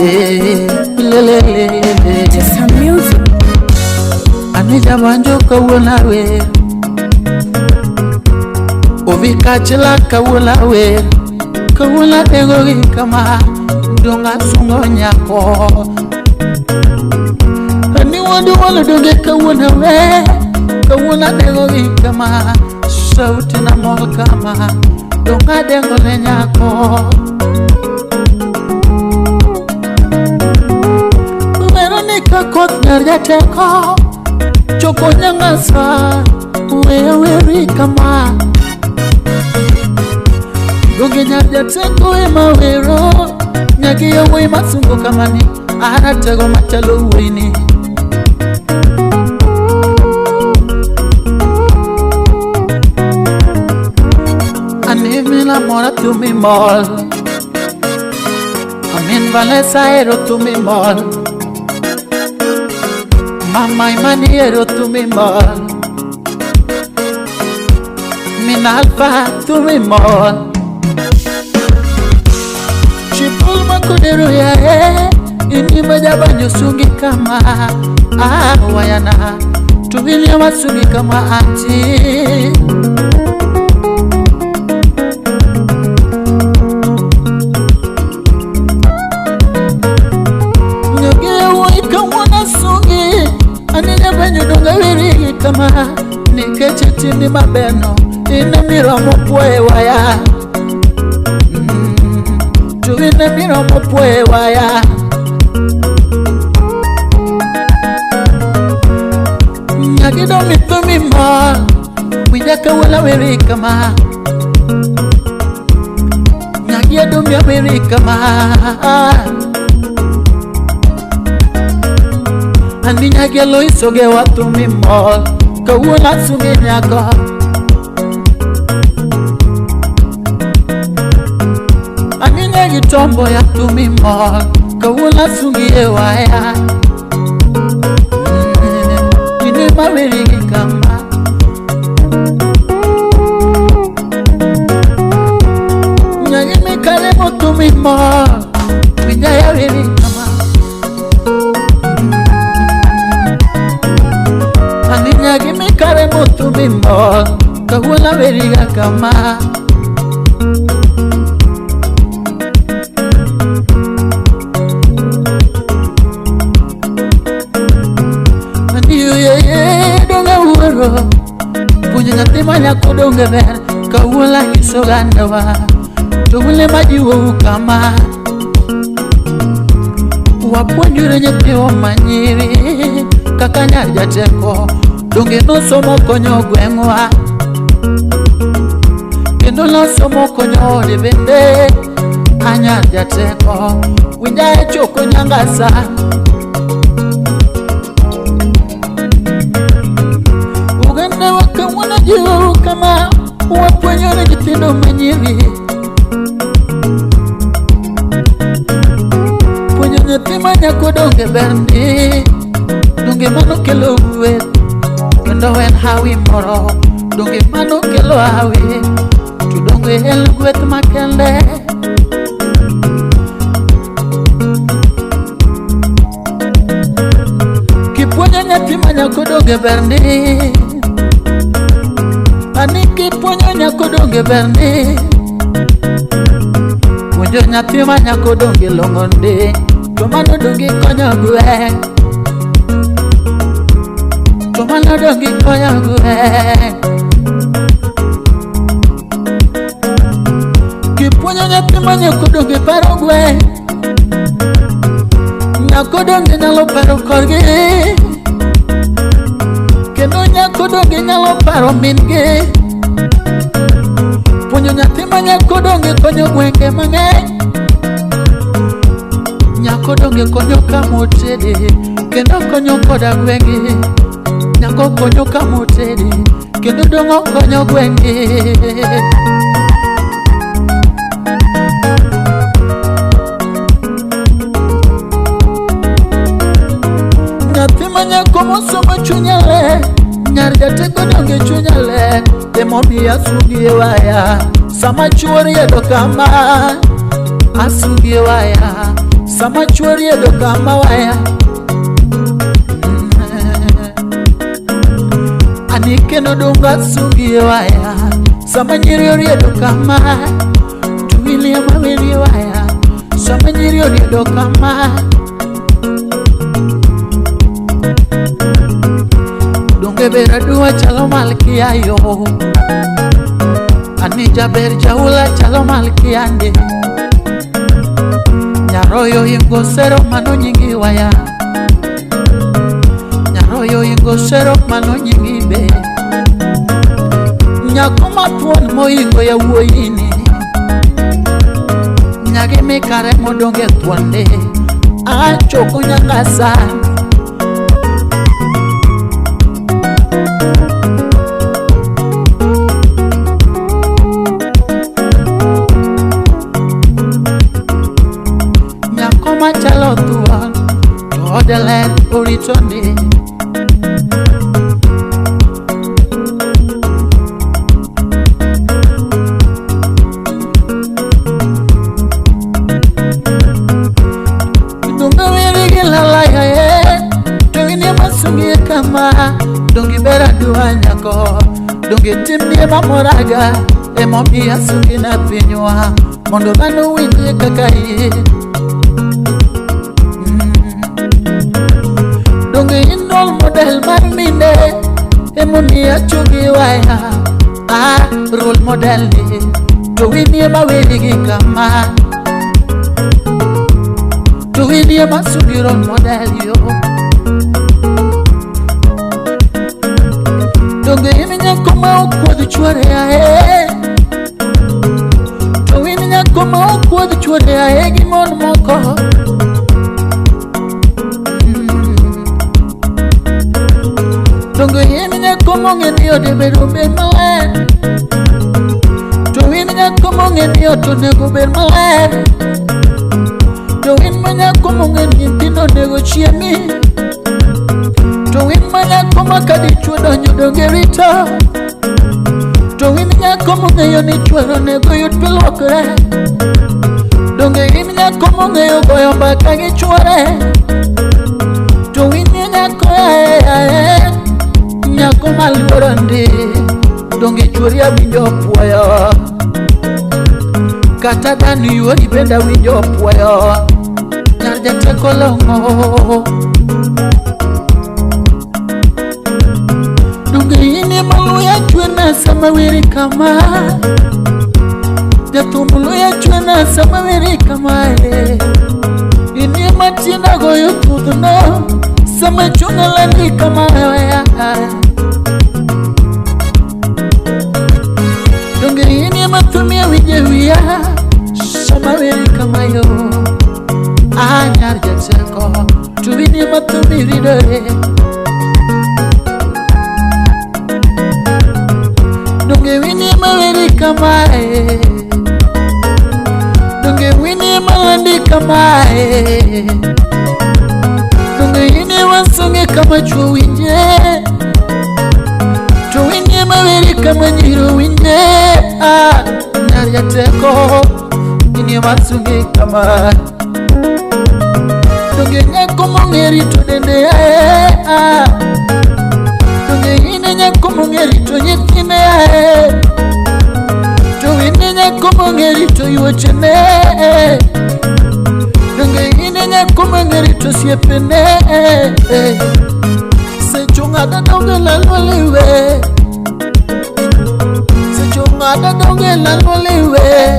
Lelelelele. Some music. Anija banjo kawuono awer, Obi kachila kawuono awer, kawuono adengo gi kama donga sungo nyako. Ani wuod walo donge kawuono awer, kawuono adengo gi kama sauti na mol kama donga adengo ne nyako. Veronica koth nyar jateko choko nyang'asa weya weri kama donge nyar jateko ema wero nyagi yawuoyi masungo kamani aratego machalo wuoyini. Ani mina mora thumi mol, amin Vanessa ero thumi mol, Mama Imani ero thumi mol, Min Alpha thumi mol. Chipul makodero ya e, ini majabanyo sungi kama ah wayana, tubilia masungi kama anti. Kama nikech tindi mabeno ine miromo pwoye waya, to ine miromo pwoye waya. Nyagido mithumi mol winja kawuono aweri kama, nyagi adomi aweri kama. Ani nyagi aloisoge wathumi mol kawuono asungi nyako. Ani nyagi tombo ya thumi mol kawuono asungi e waya. Ine maweri gi kama. Nyagi mikare mothumi mol winja ya weri kama. Ani nyagi mikare mothumi mol kawuono aweriga kama. Ani yeye donge wuoro puonjo nyathi ma nyako donge ber kawuono anyiso ogandawa to un ema jiwou kama. Wapuonjre nyithiwa manyiri kaka nyar jateko donge nosomo konyo gweng'wa kendo nosomo konyo ode bende anyar jateko winja e choko nyangasa. Oganda wa kawuono jiwou kama wapuonjore nyithindo manyiri. Puonjo nyathi ma nyako donge ber ndi, donge mano kelo gweth kendo en hawi moro, donge mano kelo hawi to donge en gweth makende. Kipuonjo nyathi ma nyako donge ber ndi, ani kipuonjo nyako donge ber ndi, puonjo nyathi ma nyako donge long'o ndi, to mano donge konyo gweng', to mano donge konyo gweng'. Kipuonjo nyathi ma nyako donge paro gweng', nyako donge nyalo paro korgi, kendo nyako donge nyalo paro min gi. Puonjo nyathi ma nyako donge konyo gwenge mang'eny, nyako donge konyo kamotede kendo konyo koda gwenge, nyako konyo kamotede kendo dong'o konyo gwenge. Nyathi ma nyako mosomo chunye ler, nyar jateko donge chunye ler, emomiyo asungi e waya sama chuo riedo kama. Asungi e waya Sama chuo riedo kama waya. Ani kendo donga sungi waya. Sama nyiri oriedo kama, to William aweri waya. Sama nyiri oriedo kama, donge ber aduwa chalo malkia yo. Ani jaber jaula chalo malkia nde. Nyaroyo ingo sero mano nyingi waya. Nyaroyo ingo sero mano nyingi be. Nyako mathuon moingo yawuoyini. Nyagi mikare modonge thuonde. Achoko nyaka sani. Nyako machalo thuon to ode ler orito ndi. Donge weri gi lalaya e, to in ema sungi kama. Donge ber aduwa nyako, donge timni ema moraga. Emomiyo asungi na pinywa, mondo dhano owinjie kaka in. Donge in role model mar mine, emomiyo achungi waya. Ah, role model ni, to in ema weri gi kama. To in ema sungi role model yo. Donge in nyako ma okuodh chuore ae. To in nyako ma okuodh chuore ae gi mon moko. Donge in nyako mong'e ni ode bedo bed maler. To in nyako mong'e ni ot onego bed maler. To in ma nyako mong'e ni nyithindo onego chiemi. To in ma nyako ma ka dichuo donjo donge rito. To in nyako mong'eyo ni chuor onego yud pi luokre. Donge in nyako mong'eyo goyo mbaka gi chuore. To in nyako ae ae, nyako maluoro ndi. Donge chuori awinjo puoyo. Kata dhano yuori bende awinjo puoyo. Nyar jateko long'o. Donge in ema luya chwena sama weri kama. Jathum luya chwena sama weri kama e. In ema tienda goyo thudhno sama chunya landi kama weya. Donge in ema thumia winje wiya sama weri kama yo. Ah, nyar jateko, to in ema thumi ridore. Donge in ema weri kama e. Donge in ema landi kama e. Donge in ema sunge kama chuo winje. To in ema weri kama nyiro winje. Ah, nyar jateko, in ema sunge kama. Donge nyako mong'e rito dende ae. Ah, donge in nyako mong'e rito nyithinde ae. To in nyako mong'e rito yuochene. Donge in nyako mong'e rito osiepene. Seche ng'ado donge lalo liwe. Seche ng'ado donge lalo liwe.